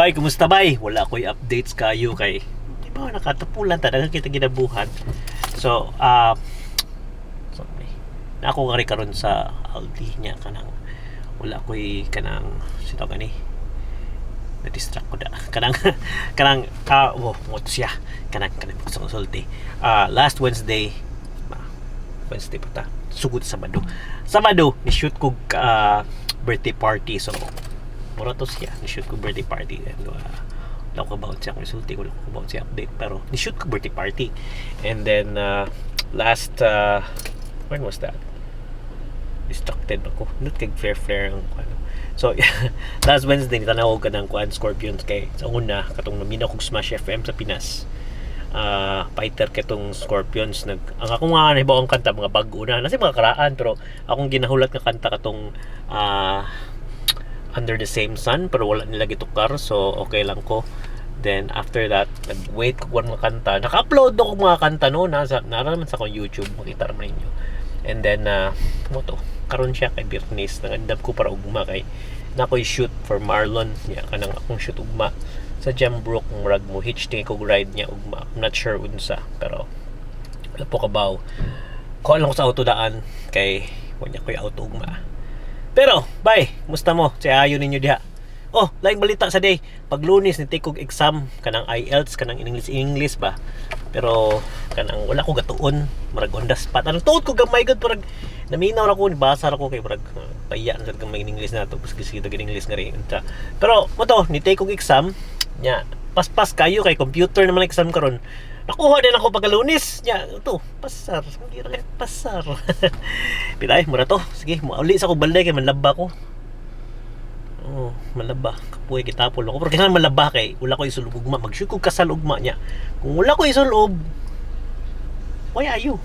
Bay, kumusta, bay? Wala ko'y updates kayo kay di ba nakatapulan ta kita ginabuhat. So, sorry. Na ako kari karon sa Aldi niya, kanang wala ko'y kanang sito gani, na-distract ko da kanang oh, mo to siya, kanang gusto kong sulti. Last Wednesday, Wednesday pa ta, sugod Sabado, Sabado ni shoot ko birthday party. So mura to siya, ni shoot ko birthday party and wala ko about siya sulti, wala ko about siya update, pero ni shoot ko birthday party. And then last when was that? Distracted ako, not kay fair fair ang ano. So last Wednesday nitanaw ka ng kuan, Scorpions, kay sa una katong naminaw kog Smash FM sa Pinas, fighter ketong Scorpions. Nag ang akong mga nahibaw ang kanta, mga bag-o na nasi mga karaan, pero akong ginahulat nga kanta katong Under the Same Sun, pero wala nila gitukar, so okay lang ko. Then after that, nag-wait ko mga kanta. Naka-upload ako mga kanta no, nasa nara naman sa akong YouTube, makita naman ninyo. And then mo to karon siya kay Biyernes, nangandam ko para ugma kay na ako'y shoot for Marlon niya, kanang akong shoot ugma sa Jambrook. Murag mo hitch tingin ko ride niya ugma. I'm not sure unsa, pero wala po kabaw ko lang ko sa auto daan kay wala ko'y auto ugma. Pero bye, musta mo? Sa ayo ninyo diha? Oh, laing balita sa day. Pag Lunes ni take og exam kanang IELTS, kanang English English ba. Pero kanang wala ko gatuon, murag on the spot. Anong tuod ko gamay gud, murag naminaw ra ko, nibasa ra ko kay murag paya na sad gamay English na to, pas kita English nga rin. Pero mo to, ni take og exam nya, paspas kayo kay computer naman exam karon. Nakuha din ako pagka Lunes nya to, pasar. Hindi ra kay pasar. Pitay, mura to. Sige, mouli sa ko balay kay manlaba ko. Oh, malaba. Kapuy kitapol ako. Pero kailangan malaba kay wala ko isulob ugma. Mag-shoot ko kasal ugma niya. Kung wala ko isulob, why are you?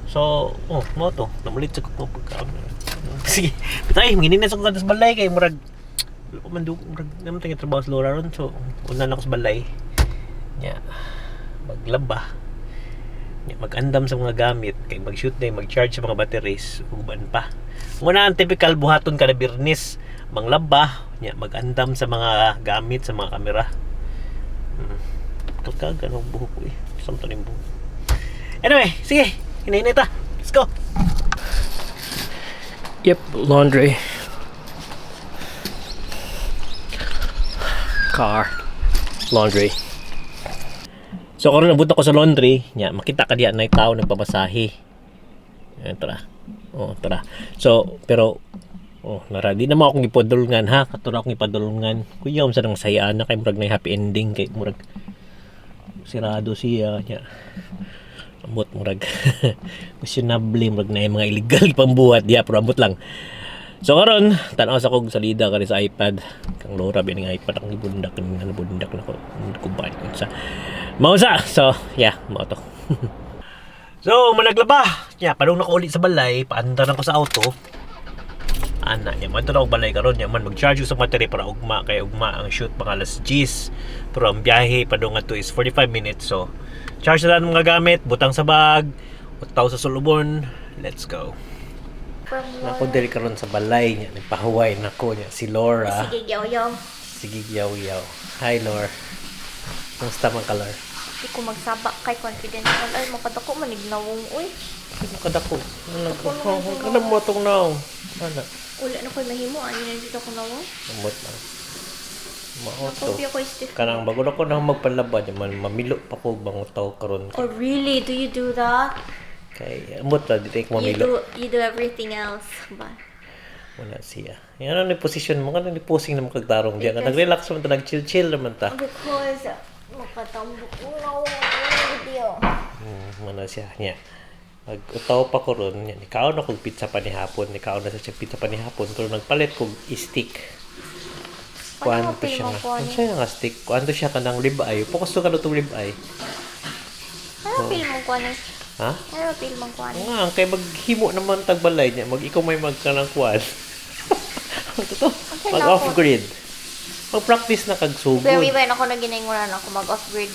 So, oh, mo to. Namulit sa ko pagkaon. Sige. Pitay, manginin na sa ko sa balay kay murag wala ko man murag naman tayo trabaho sa Laura ron. So, una na ako sa balay. Nya, maglaba. Nya, mag-andam sa mga gamit kay mag-shoot na, mag-charge sa mga batteries uban pa. Muna ang typical buhaton kada Biyernes, manglaba, nya mag-andam sa mga gamit, sa mga kamera. Kalkag ano buhok ko eh. Samto ning buhok. Anyway, sige, hinay ta. Let's go. Yep, laundry. Car. Laundry. So karon nabot ako sa laundry, nya makita ka diha na tao nagpamasahe. Ayan, tara. Oh, tara. So, pero oh, nara di naman akong ipadulngan ha. Katura akong ipadulngan. Kuya sa nang saya na kay murag na happy ending kay murag sirado siya nya. Ambot murag questionable, murag na mga illegal pambuhat diha, pero ambot lang. So karon tan-aw sa kog salida kani sa iPad. Kang Laura bining iPad akong ibundak ni nabundak na ko kuban sa mausa. So, yeah, mao to. So, managlaba. Nya, padung na ko uli sa balay, paandar na ko sa auto. Ana niya, man na balay karon niya man mag-charge sa battery para ugma kay ugma ang shoot mga alas 10. Pero ang biyahe padung adto is 45 minutes. So, charge na lang mga gamit, butang sa bag, utaw sa sulubon. Let's go. From Nako diri karon sa balay niya, nagpahuway nako niya si Laura. Sige, yaw-yaw. Sige, yaw yaw. Hi, Lor. Kumusta man ka, Lor? Di ko magsaba kay confidential. Ay, makadako man ignawong, uy. Ano kadako? Ano ko? Ano mo tong naong? Ano? Wala na ko'y mahimo. Ano na dito ko nawong? Amot lang. Mao to. Nakopya ko stiff. Kanang bago na ko na magpanlaba niya man mamilo pa ko bangutaw karon. Oh, really? Do you do that? Kay amot ra di ko You mamilo. do everything else. Ba? Wala siya. Yan ano ni position mo, kanang ni posing na makagtarong diya. Ka nag-relax man ta, nag-chill-chill naman ta. Because, makatambok ko nawong. Video. Mana siya niya. Mag-utaw pa ko ron niya. Nikaon ako pizza pa ni hapon. Nikaon na sa siya pizza pa ni hapon. Pero nagpalit kog stick. Paano Kuanto siya mo nga. kuha Ano ni? siya nga stick? Kuanto siya kanang ribeye. Focus ka na itong ribeye. Ano feel mo kuha ni? Ha? Ano feel mo kuha ni? Nga, kay maghimo naman tagbalay niya. Mag ikaw may magkanang kuan. Totoo. Okay Mag na ako. off grid. Mag-practice na kag sugod. Very when ako na ginaingunan ako mag off-grid,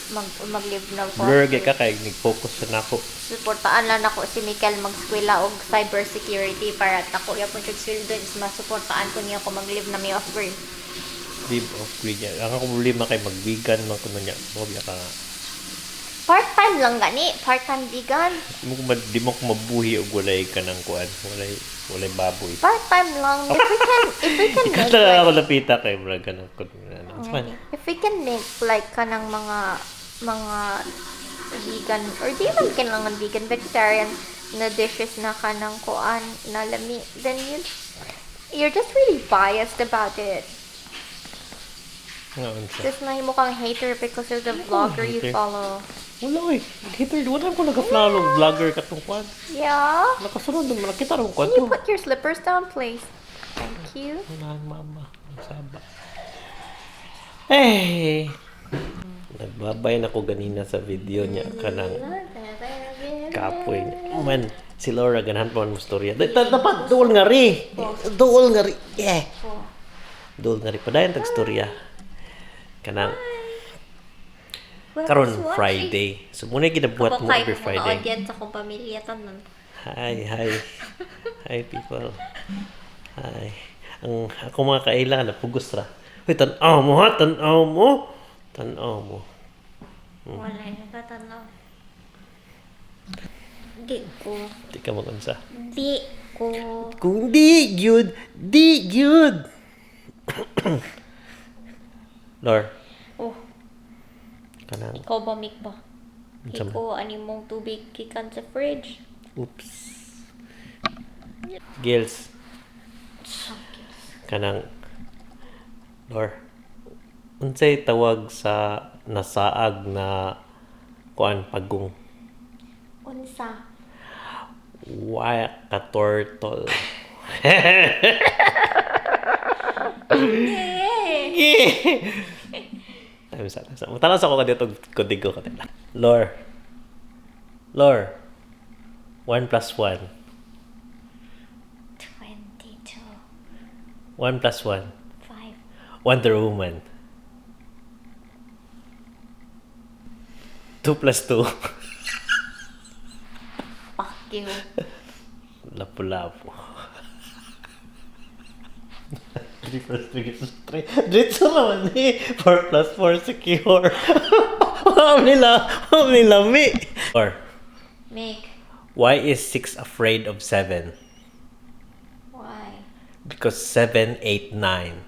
mag-live na ko. Blur kay ka kay nag-focus na nako. Suportaan lang nako si Mikel magskwela og cyber security para tako yapon siya sweldo is masuportaan ko niya ko mag-live na may off-grid. Live off grid niya. Ang akong problema kay mag-vegan man kuno niya. Mo biya ka nga. Part-time lang gani. Part-time vegan. Di mo ko mabuhi og walay kanang kuan, walay baboy. Part-time lang. If we can Ikaw make talaga like, ako napita kay murag kanang kuan. Ano, it's fine. If we can make like kanang mga vegan or di man kailangan vegan, vegetarian na dishes na kanang kuan na lami, then you're just really biased about it. Nga unsa. Just nahimo kang hater because of the vlogger you hater. Follow. Wala oy. Hater, wala ko nag-follow og vlogger katong kuan. Yeah. Nakasunod naman nakita ra ko kuan Can you to. put your slippers down, please? Thank you. Wala ang mama. Ang saba. Eh. Nagbabay na ko ganina sa video niya kanang kapoy niya. Man, si Laura ganahan pa man mo storya. Dapat duol nga ri. Duol nga ri. Yeah. Duol nga ri padayon tag storya. Kanang karon Friday. So muna ginabuhat mo every Friday. Audience akong pamilya tanan. Hi, hi. Hi, people. Hi. Ang ako mga kaila napugos ra. Uy, tan-aw mo ha, tan-aw mo. Tan-aw mo. Wala yung katanaw. Di ko. Di ka magunsa. Di ko. Kung di gyud, di gyud. Lor, Oh, kanang ikaw ba, Mick ba? Unsa man? Ikaw, ani mong tubig gikan sa fridge. Oops. Gills, kanang Lor. Unsay tawag sa nasaag na kuan pagong? Unsa? Wa ka turtle. Eh! Time sa sa. Mutalas ako kadito kodigo ka tela. Lor. Lor. 1 plus 1. 22. 1 plus 1. 5. Wonder Woman. 2 plus 2. Fuck you. Lapu-lapu. 3 plus 3 gives 3. Dito naman eh. 4 plus 4 secure. Ma'am nila, ma'am nila, mi. Or, Mick. Why is 6 afraid of 7? Why? Because 7, 8, 9.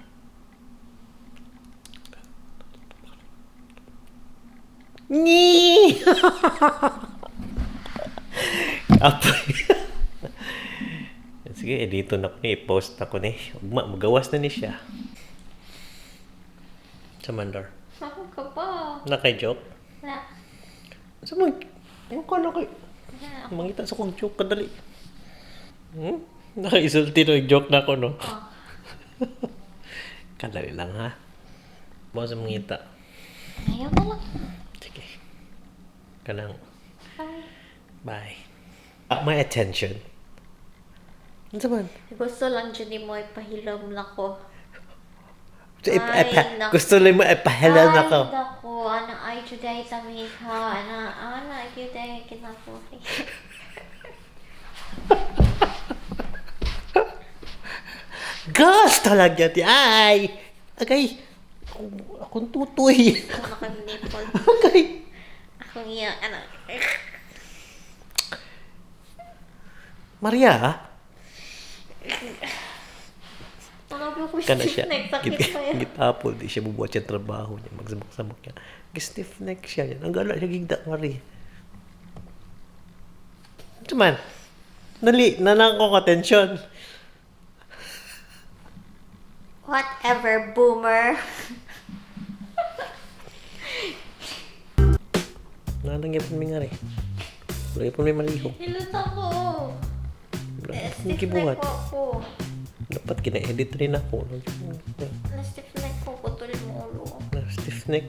Ni! Apoy. Sige, dito na ko ni. I-post na ko ni. Ugma, magawas na ni siya. Sa Mandar. Ako ka ba? Naka-joke? Na. Sa mag... Ano ka na kay... Na. Mangita sa kong joke kadali. Nakaisulti na yung joke na ko, no? Oh. Kadali lang, ha? Bawa sa mangita. Ayaw na lang. Sige. Kanang... Bye. Bye. Ah, my attention. Ano man? Gusto lang dyan ni mo ipahilom na ko. Ay, Ay, naku. gusto lang mo ipahilan ako. Ay, naku. Ana, ay, today, tamika. Ana, ana, today, kinabuhi. Gas talaga ti. Ay! Agay! Akong tutoy. Ako na kang nipple. Agay! Akong iya, ana. Maria, ah? Ano ko Kana stiff siya. neck, sakit pa yan. Gitapol, di siya bubuhat siya trabaho niya. Magsamok-samok niya. Stiff neck siya. Yan. Ang gala siya gigda nga rin. Ito man. Nali, nanangkong atensyon. Whatever, boomer. Nalang yapon mi nga rin. Wala yapon may malihok. Hilot ako. Wala Eh, yapon stiff neck gibuhat. ko ako. Dapat kina-edit rin ako. Na stiff neck ko. Putol mo ulo. Na stiff neck.